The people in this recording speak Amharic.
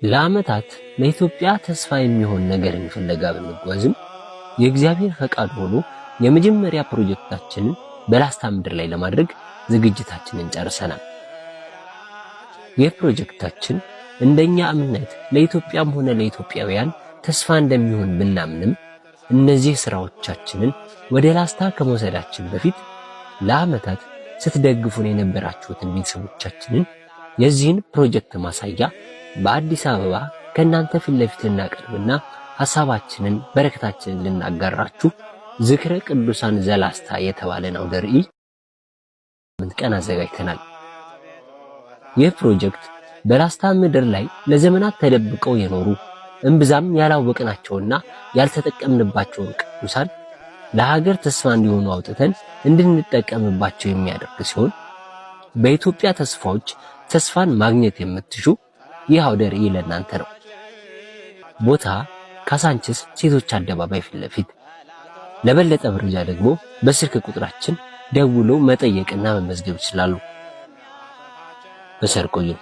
ለዓመታት ለኢትዮጵያ ተስፋ የሚሆን ነገርን ፍለጋ ብንጓዝም የእግዚአብሔር ፈቃድ ሆኖ የመጀመሪያ ፕሮጀክታችንን በላስታ ምድር ላይ ለማድረግ ዝግጅታችንን ጨርሰናል። ይህ ፕሮጀክታችን እንደኛ እምነት ለኢትዮጵያም ሆነ ለኢትዮጵያውያን ተስፋ እንደሚሆን ብናምንም፣ እነዚህ ስራዎቻችንን ወደ ላስታ ከመውሰዳችን በፊት ለዓመታት ስትደግፉን የነበራችሁትን ቤተሰቦቻችንን የዚህን ፕሮጀክት ማሳያ በአዲስ አበባ ከእናንተ ፊት ለፊት ልናቀርብና ሐሳባችንን በረከታችንን ልናጋራችሁ ዝክረ ቅዱሳን ዘላስታ የተባለን አውደ ርዕይ 8 ቀን አዘጋጅተናል። ይህ ፕሮጀክት በላስታ ምድር ላይ ለዘመናት ተደብቀው የኖሩ፣ እምብዛም ያላወቅናቸውና ያልተጠቀምንባቸውን ቅዱሳን ለሀገር ተስፋ እንዲሆኑ አውጥተን እንድንጠቀምባቸው የሚያደርግ ሲሆን፣ በኢትዮጵያ ተስፋዎች ተስፋን ማግኘት የምትሹ ይህ አውደ ርዕይ ለእናንተ ነው። ቦታ ካሳንችስ ሴቶች አደባባይ ፊት ለፊት። ለበለጠ መረጃ ደግሞ በስልክ ቁጥራችን ደውሎ መጠየቅና መመዝገብ ይችላሉ። በቸር ቆዩን።